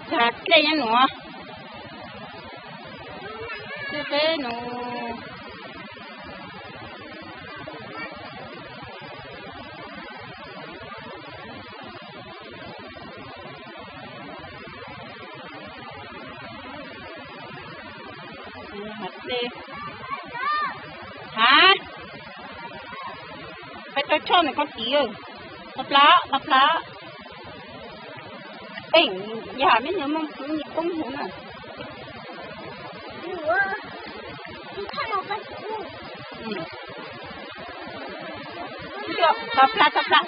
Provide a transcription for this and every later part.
Txog dlej nyob nuav. Dlej peb nuav. Hav, peb tau choj ntawm koj txiv. Tau plab, tau plab. Peem, yog meb nyuam moog poob huv na. Tau plab, tau plab.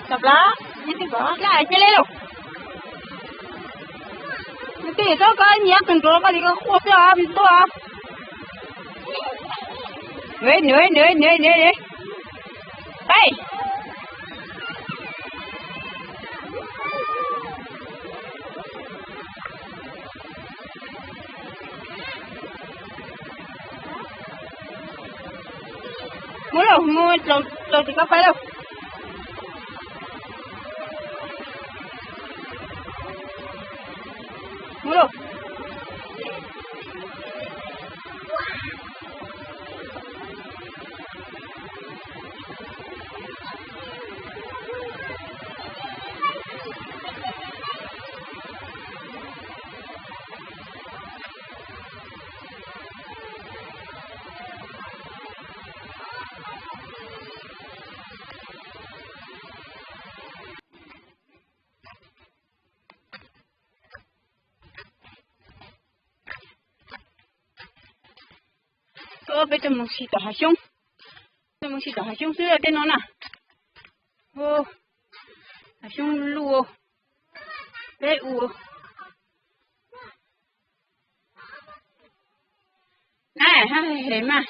Tau plab, ib tug plab cia li lauj. Nws twb tuaj koj nyiam kawg nkaus koj li koj quaj xwb os, nws tuaj. Nws, nws, nws, nws, nws, nws. Peb. Mus lauj, mus txaus tsis koj peb lauj. Mus lauj. Peb tau mus si tom hav xyoob, tau mus si tom hav xyoob xwb tej no na. Hav xyoob luj, peb u na, hab heev mas,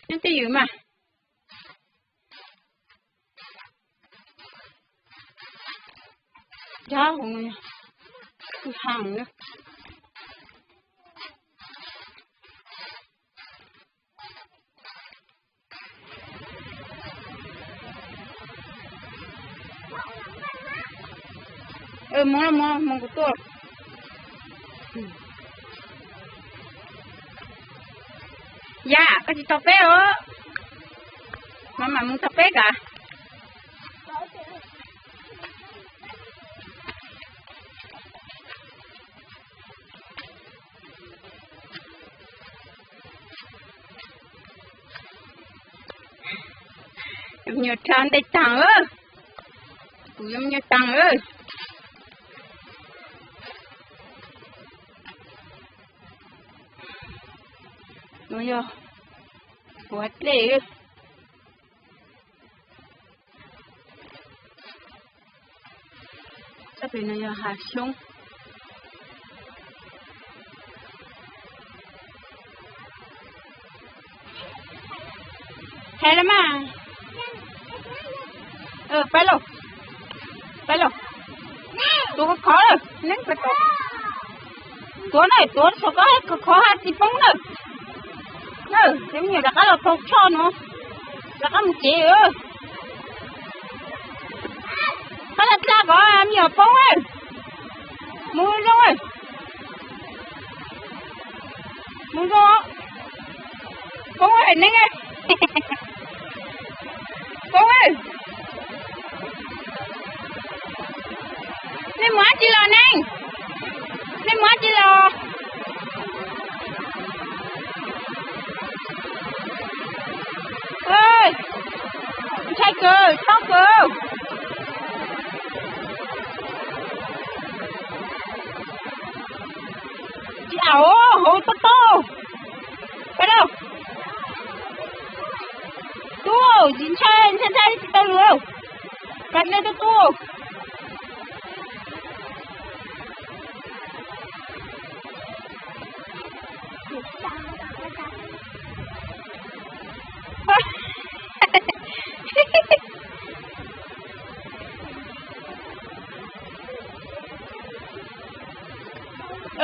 nyob twj ywm mas. Yog, kws haam na. Mus, mus, mus kuv tuaj. Yam, koj tsis tau peb os. Mas mam mus tau peb kav. Me nyuam rha ntej taag, kuv yuav me nyuam taag. Nuav yog huav dlej. Sab pem no yog hav xyoob. Hais los mas. Pab lauj, pab lauj. Tuav khov khov, neeb pab tuav. Tuav na, tuav txhob koj khov khov hab tsis poob na. Cov me nyuam rov qab los taug choj no, rov qab mus tsev. Qab los dlha kom me nyuam poob. Mus zoo, mus zoo. Poob neeb, poob. Nej mus dab tsi los neeb? Nej mus dab tsi los? Ntshai kawg, tob kawg. Tsis am, hauv tob tob. Pab lauj. Tub, tsis ntshai, ntshai ntshai tsis tau lus. Pab nej tub tub.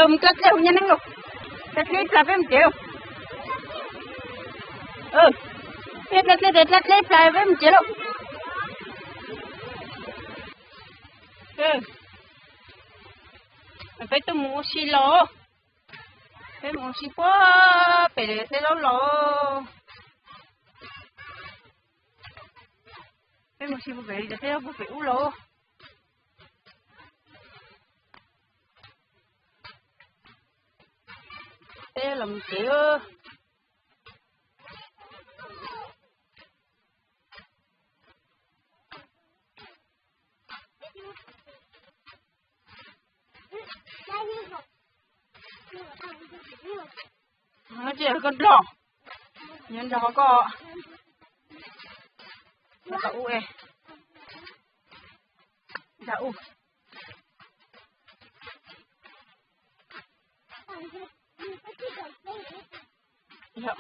Mus dlej hu nyob neeb lauj. Dlej ib plag peb mus tsev lauj. Peb dlej dlej dlej ib plag peb mus tsev lauj. Peb tuaj mus ua si los. Peb mus ua si puag pem tej zaub los. Peb mus ua si puag pem tej zaub puag pem ub los. Peb los mus tsev. Tsis yog koj nrog, nyob nrog koj. Nrog ub, nrog ub. Yog